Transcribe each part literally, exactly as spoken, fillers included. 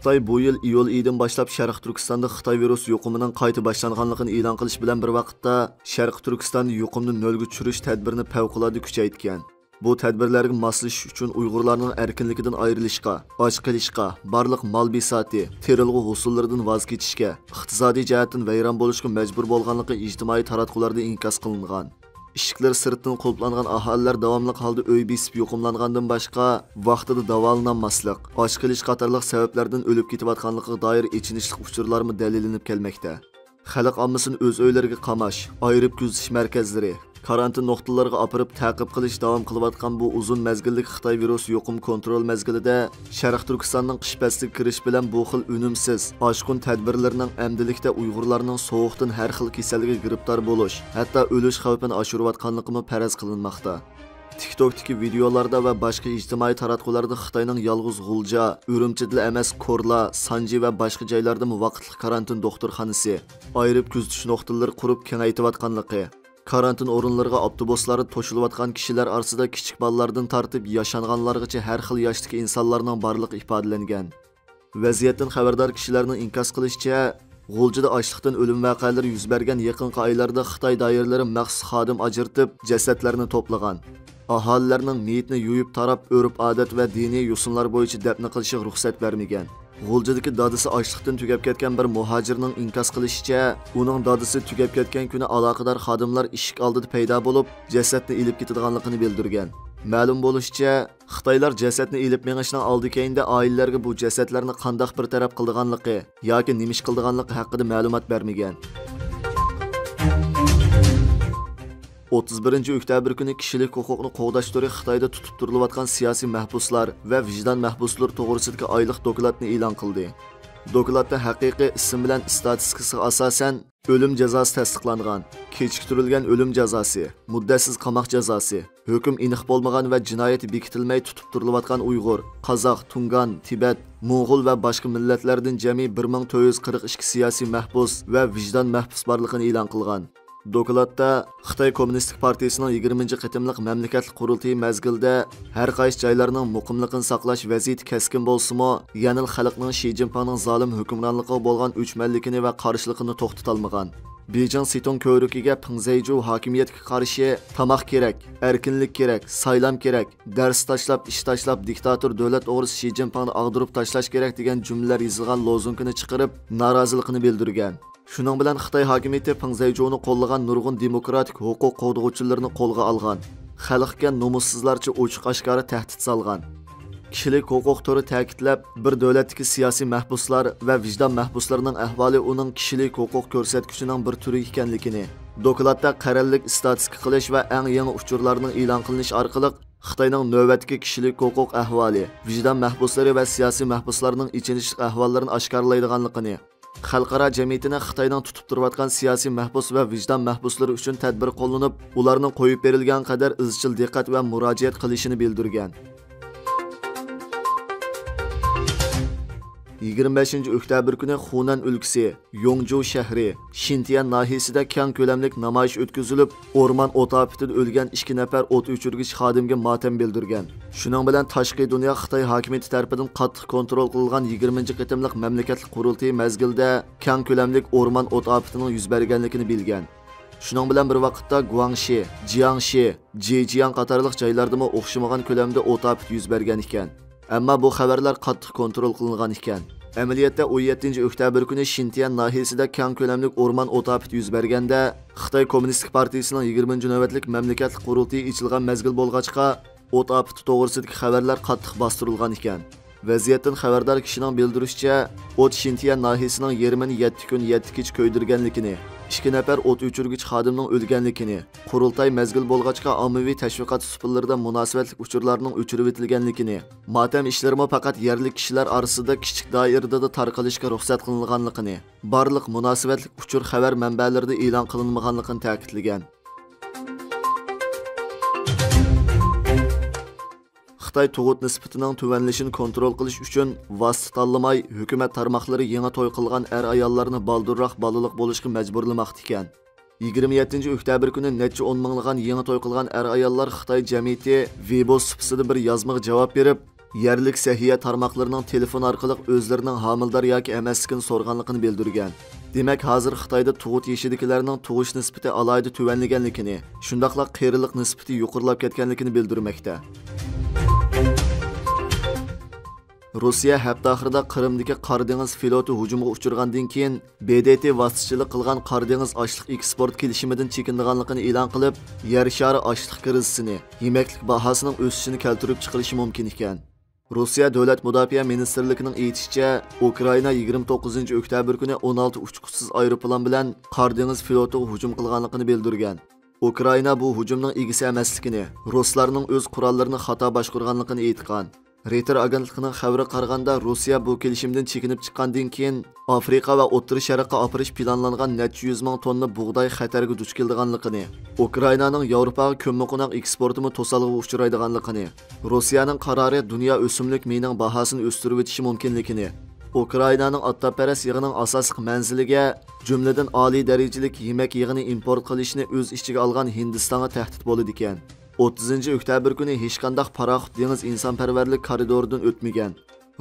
خىتاي بۇ يىل ئىيۇل ئېيىدىن باشلاپ شەرقىي تۈركىستاندا خىتاي ۋىرۇس يۇقۇمىنىڭ قايتا باشلانغانلىقىنى ئېلان قىلىش بىلەن بىر ۋاقىتتا، شەرقىي تۈركىستاندا يۇقۇمنى نۆلگە چۈشۈرۈش تەدبىرىنى پەۋقۇلئاددە كۈچەيتكەن. بۇ تەدبىرلەرگە ماسلىشىش ئۈچۈن ئۇيغۇرلارنىڭ ئەركىنلىكىدىن ئايرىلىشقا، ئاچ قېلىشقا، بارلىق مال بىساتى، تېرىلغۇ ھوسۇللىرىدىن ۋاز كېچىشكە، ئىقتىسادىي جەھەتتىن ۋەيران بولۇشقا مەجبۇر بولغانلىقى ئىجتىمائىي تاراتقۇلاردا ئىنكاس قىلىنغان. ئىشىكلىرى سىرتتىن قۇلۇپلانغان ئاھالىلەر داۋاملىق ھالدا ئۆي بېسىپ يۇقۇملانغاندىن باشقا، ۋاقتىدا داۋالىنالماسلىق، ئاچ قېلىش قاتارلىق سەۋەبلەردىن ئۆلۈپ كېتىۋاتقانلىقىغا دائىر ئېچىنىشلىق ئۇچۇرلارمۇ دەلىللىنىپ كەلمەكتە. خەلق ئاممىسىنى ئۆز ئۆيلىرىگە قاماش، ئايرىپ كۆزىتىش مەركەزلىرى، كارانتىن نۇقتىلىرىغا ئاپىرىپ تەقىب قىلىش داۋام قىلىۋاتقان بۇ ئۇزۇن مەزگىللىك خىتاي ۋىرۇس يۇقۇم كونترول مەزگىلىدە، شەرقىي تۈركىستاننىڭ قىش پەسلىگە كىرىش بىلەن بۇ خىل ئۈنۈمسىز، ئاشقۇن تەدبىرلىرىنىڭ ئەمدىلىكتە ئۇيغۇرلارنىڭ سوغۇقتىن ھەر خىل كېسەلگە گىرىپتار بولۇش، ھەتتا ئۆلۈش خەۋپىنى ئاشۇرۇۋاتقانلىقىمۇ پەرەز قىلىنماقتا. تىكتوكتىكى ۋىدېئولاردا ۋە باشقا ئىجتىمائىي تاراتقۇلاردا خىتاينىڭ يالغۇز غۇلجا، ئۈرۈمچىدىلا ئەمەس، كورلا، سانجى ۋە باشقا جايلاردىمۇ ۋاقىتلىق كارانتىن دوختۇرخانىسى، ئايرىپ كۆزىتىش نۇقتىلىرى قۇرۇپ كېڭەيتىۋاتقانلىقى، كارانتىن ئورۇنلىرىغا ئاپتوبۇسلاردا توشۇلۇۋاتقان كىشىلەر ئارىسىدا كىچىك بالىلاردىن تارتىپ ياشانغانلارغىچە ھەر خىل ياشتىكى ئىنسانلارنىڭ بارلىقى ئىپادىلەنگەن. ۋەزىيەتتىن خەۋەردار كىشىلەرنىڭ ئىنكاس قىلىشىچە، غۇلجىدا ئاچلىقتىن ئۆلۈم ۋەقەلىرى يۈز بەرگەن يېقىنقى ئايلاردا خىتاي دائىرىلىرى مەخسۇس خادىم ئاجرىتىپ، جەسەتلەرنى توپلىغان. ئاھالىلەرنىڭ مېيىتنى يۇيۇپ تاراپ، ئۆرپ-ئادەت ۋە دىنىي يوسۇنلار بويىچە دەپنە قىلىشىغا رۇخسەت بەرمىگەن. غۇلجىدىكى دادىسى ئاچلىقتىن تۈگەپ كەتكەن بىر مۇھاجىرنىڭ ئىنكاس قىلىشىچە، ئۇنىڭ دادىسى تۈگەپ كەتكەن كۈنى ئالاقىدار خادىملار ئىشىك ئالدىدا پەيدا بولۇپ، جەسەتنى ئېلىپ كېتىدىغانلىقىنى بىلدۈرگەن. مەلۇم بولۇشىچە، خىتايلار جەسەتنى ئېلىپ مېڭىشنىڭ ئالدى-كەينىدە ئائىلىلەرگە بۇ جەسەتلەرنى قانداق بىر تەرەپ قىلىدىغانلىقى ياكى نېمە ئىش قىلىدىغانلىقى ھەققىدە مەلۇمات بەرمىگەن. ئوتتۇز بىرىنچى ئۆكتەبىر كۈنى كىشىلىك ھوقۇقنى قوغداش تۈرى خىتايدا تۇتۇپ تۇرۇلۇۋاتقان سىياسىي مەھبۇسلار ۋە ۋىجدان مەھبۇسلىرى توغرىسىدىكى ئايلىق دوكلاتنى ئېلان قىلدى. دوكلاتتا ھەقىقىي ئىسىم بىلەن ئىستاتىستىكىسىغا ئاساسەن، ئۆلۈم جازاسى تەستىقلانغان، كېچىكتۈرۈلگەن ئۆلۈم جازاسى، مۇددەتسىز قاماق جازاسى، ھۆكۈم ئېنىق بولمىغان ۋە جىنايىتى بېكىتىلمەي تۇتۇپ تۇرۇلۇۋاتقان ئۇيغۇر، قازاق، تۇڭگان، تىبەت، موڭغۇل ۋە باشقا مىللەتلەردىن جەمئىي بىر مىڭ تۆت يۈز قىرىق ئىككى سىياسىي مەھبۇس ۋە ۋىجدان مەھبۇس بارلىقىنى ئېلان قىلغان. دوكلاتتا خىتاي كوممۇنىستىك پارتىيىسىنىڭ يىگىرمىنچى قېتىملىق مەملىكەتلىك قۇرۇلتىيى مەزگىلىدە ھەر قايسى جايلارنىڭ مۇقىملىقىنى ساقلاش ۋەزىيىتى كەسكىن بولسىمۇ، يەنىلا خەلقنىڭ شى جىنپىڭنىڭ زالىم ھۆكۈمرانلىقىغا بولغان ئۆچمەنلىكىنى ۋە قارشىلىقىنى توختىتالمىغان. بېيجىڭ سىتۇڭ كۆۋرۈكىگە پېڭ زەيجۇ ھاكىمىيەتكە قارشى تاماق كېرەك، ئەركىنلىك كېرەك، سايلام كېرەك، دەرس تاشلاپ، ئىش تاشلاپ، دىكتاتور دۆلەت ئوغرىسى شى جىنپىڭنى ئاغدۇرۇپ تاشلاش كېرەك دېگەن جۈملىلەر يېزىلغان لوزۇنكىنى چىقىرىپ، نارازىلىقىنى بىلدۈرگەن. شۇنىڭ بىلەن خىتاي ھاكىمىيىتى پېڭ زەيجۇنى قوللىغان نۇرغۇن دېموكراتىك ھوقۇق قوغدىغۇچىلىرىنى قولغا ئالغان، خەلققە نومۇسسىزلارچە ئوچۇق-ئاشكارا تەھدىت سالغان. كىشىلىك ھوقۇق تۈرى تەكىتلەپ، بىر دۆلەتتىكى سىياسىي مەھبۇسلار ۋە ۋىجدان مەھبۇسلىرىنىڭ ئەھۋالى ئۇنىڭ كىشىلىك ھوقۇق كۆرسەتكۈچىنىڭ بىر تۈرى ئىكەنلىكىنى، دوكلاتتا قەرەللىك ئىستاتىستىكا قىلىش ۋە ئەڭ يېڭى ئۇچۇرلارنىڭ ئېلان قىلىنىشى ئارقىلىق خىتاينىڭ نۆۋەتتىكى كىشىلىك ھوقۇق ئەھۋالى، ۋىجدان مەھبۇسلىرى ۋە سىياسىي مەھبۇسلارنىڭ ئېچىنىشلىق ئەھۋاللىرىنى ئاشكارىلايدىغانلىقىنى، خەلقئارا جەمئىيىتىنى خىتاينىڭ تۇتۇپ تۇرۇۋاتقان سىياسىي مەھبۇس ۋە ۋىجدان مەھبۇسلىرى ئۈچۈن تەدبىر قوللىنىپ، ئۇلارنىڭ قويۇپ بېرىلگەن قەدەر ئىزچىل دىققەت ۋە مۇراجىئەت قىلىشىنى بىلدۈرگەن. يىگىرمە بەشىنچى ئۆكتەبىر كۈنى خۇنەن ئۆلكىسى يوڭجۇ شەھىرى، شىنتيەن ناھىيەسىدە كەڭ كۆلەملىك نامايىش ئۆتكۈزۈلۈپ، ئورمان ئوت ئاپىتىدە ئۆلگەن ئىككى نەپەر ئوت ئۆچۈرگۈچى خادىمگە ماتەم بىلدۈرگەن. شۇنىڭ بىلەن تاشقى دۇنيا خىتاي ھاكىمىيىتى تەرىپىدىن قاتتىق كونترول قىلىنغان يىگىرمىنچى قېتىملىق مەملىكەتلىك قۇرۇلتىيى مەزگىلىدە كەڭ كۆلەملىك ئورمان ئوت ئاپىتىنىڭ يۈز بەرگەنلىكىنى بىلگەن. شۇنىڭ بىلەن بىر ۋاقىتتا گۇاڭشى، جياڭشى، جېجياڭ قاتارلىق جايلاردىمۇ ئوخشىمىغان كۆلەمدە ئوت ئاپىتى يۈز بەرگەن ئىكەن. ئەمما بۇ خەۋەرلەر قاتتىق كونترول قىلىنغان ئىكەن. ئەمەلىيەتتە، ئون يەتتىنچى ئۆكتەبىر كۈنى شىنتيەن ناھىيەسىدە كەڭ كۆلەملىك ئورمان ئوت ئاپىتى يۈز بەرگەندە، خىتاي كوممۇنىستىك پارتىيىسىنىڭ يىگىرمىنچى نۆۋەتلىك مەملىكەتلىك قۇرۇلتىيى ئېچىلغان مەزگىل بولغاچقا، ئوت ئاپىتى توغرىسىدىكى خەۋەرلەر قاتتىق باستۇرۇلغان ئىكەن. ۋەزىيەتتىن خەۋەردار كىشىنىڭ بىلدۈرۈشىچە، ئوت شىنتيەن ناھىيەسىنىڭ يېرىمىنى يەتتە كۈن، يەتتە كېچە كۆيدۈرگەنلىكىنى، ئىككى نەپەر ئوت ئۆچۈرگۈچى خادىمنىڭ ئۆلگەنلىكىنى، قۇرۇلتاي مەزگىل بولغاچقا ئاممىۋى تەشۋىقات سۇپىلىرىدا مۇناسىۋەتلىك ئۇچۇرلارنىڭ ئۆچۈرۈۋېتىلگەنلىكىنى، ماتەم ئىشلىرىمۇ پەقەت يەرلىك كىشىلەر ئارىسىدا كىچىك دائىرىدىلا تارقىلىشقا رۇخسەت قىلىنغانلىقىنى، بارلىق مۇناسىۋەتلىك ئۇچۇر خەۋەر مەنبەلىرىدە ئېلان قىلىنمىغانلىقىنى تەكىتلىگەن. خىتاي تۇغۇت نىسبىتىنىڭ تۆۋەنلىشىنى كونترول قىلىش ئۈچۈن ۋاسىتە تاللىماي، ھۆكۈمەت تارماقلىرى يېڭى توي قىلغان ئەر-ئاياللارنى بالدۇرراق بالىلىق بولۇشقا مەجبۇرلىماقتا ئىكەن. يىگىرمە يەتتىنچى ئۆكتەبىر كۈنى نەچچە ئون مىڭلىغان يېڭى توي قىلغان ئەر-ئاياللار خىتاي جەمئىيىتى ۋېيبو سۇپىسىدا بىر يازمىغا جاۋاب بېرىپ، يەرلىك سەھىيە تارماقلىرىنىڭ تېلېفون ئارقىلىق ئۆزلىرىنىڭ ھامىلىدار ياكى ئەمەسلىكىنى سورىغانلىقىنى بىلدۈرگەن. دېمەك، ھازىر خىتايدا تۇغۇت يېشىدىكىلەرنىڭ تۇغۇش نىسبىتى ئالاھىدە تۆۋەنلىگەنلىكىنى، شۇنداقلا قېرىلىق نىسبىتى يۇقىرىلاپ كەتكەنلىكىنى بىلدۈرمەكتە. روسىيە ھەپتە ئاخىرىدا قىرىمدىكى قارا دېڭىز فلوتى ھۇجۇمغا ئۇچرىغاندىن كېيىن، ب د ت ۋاسىتىچىلىك قىلغان قارا دېڭىز ئاشلىق ئېكسپورت كېلىشىمىدىن چېكىنىدىغانلىقىنى ئېلان قىلىپ، يەر شارى ئاشلىق كىرىزىسىنى، يېمەكلىك باھاسىنىڭ ئۆسۈشىنى كەلتۈرۈپ چىقىرىشى مۇمكىن ئىكەن. روسىيە دۆلەت مۇداپىئە مىنىستىرلىكىنىڭ ئېيتىشىچە، ئۇكرائىنا يىگىرمە توققۇزىنچى ئۆكتەبىر كۈنى ئون ئالتە ئۇچقۇچسىز ئايروپىلان بىلەن قارا دېڭىز فلوتىغا ھۇجۇم قىلغانلىقىنى بىلدۈرگەن. ئۇكرائىنا بۇ ھۇجۇمنىڭ ئىگىسى ئەمەسلىكىنى، رۇسلارنىڭ ئۆز قوراللىرىنى خاتا باشقۇرغانلىقىنى ئېيتقان. رېيتېر ئاگېنتلىقىنىڭ خەۋىرىگە قارىغاندا، روسىيە بۇ كېلىشىمدىن چېكىنىپ چىققاندىن كېيىن، ئافرىقا ۋە ئوتتۇرا شەرققە ئاپىرىش پىلانلانغان نەچچە يۈز مىڭ توننا بۇغداي خەتەرگە دۇچ كېلىدىغانلىقىنى، ئۇكرائىنانىڭ ياۋروپاغا كۆممىقوناق ئېكسپورتىمۇ توسالغۇغا ئۇچرايدىغانلىقىنى، روسىيەنىڭ قارارى دۇنيا ئۆسۈملۈك مېيىنىڭ باھاسىنى ئۆستۈرۈۋېتىشى مۇمكىنلىكىنى، ئۇكرائىنانىڭ ئاتلاپپەرەس يېغىنىڭ ئاساسلىق مەنزىلىگە، جۈملىدىن ئالىي دەرىجىلىك يېمەك يېغىنى ئىمپورت قىلىشنى ئۆز ئىچىگە ئالغان ھىندىستانغا تەھدىت بولىدىكەن. ئوتتۇزىنچى ئۆكتەبىر كۈنى ھېچقانداق پاراخوت دېڭىز ئىنسانپەرۋەرلىك كارىدورىدىن ئۆتمىگەن.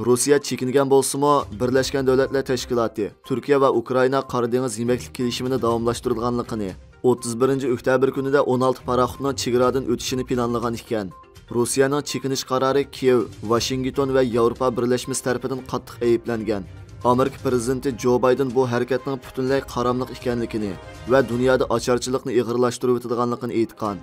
روسىيە چېكىنگەن بولسىمۇ، بىرلەشكەن دۆلەتلەر تەشكىلاتى، تۈركىيە ۋە ئۇكرائىنا قارا دېڭىز يېمەكلىك كېلىشىمىنى داۋاملاشتۇرىدىغانلىقىنى، ئوتتۇز بىرىنچى ئۆكتەبىر كۈنىدە ئون ئالتە پاراخوتنىڭ چېگرادىن ئۆتۈشىنى پىلانلىغان ئىكەن. روسىيەنىڭ چېكىنىش قارارى كىيېۋ، ۋاشىنگتون ۋە ياۋروپا بىرلەشمىسى تەرىپىدىن قاتتىق ئەيىبلەنگەن. ئامېرىكا پىرېزىدېنتى جو بايدېن بۇ ھەرىكەتنىڭ پۈتۈنلەي قاراملىق ئىكەنلىكىنى ۋە دۇنيادا ئاچارچىلىقنى ئېغىرلاشتۇرۇۋېتىدىغانلىقىنى ئېيتقان.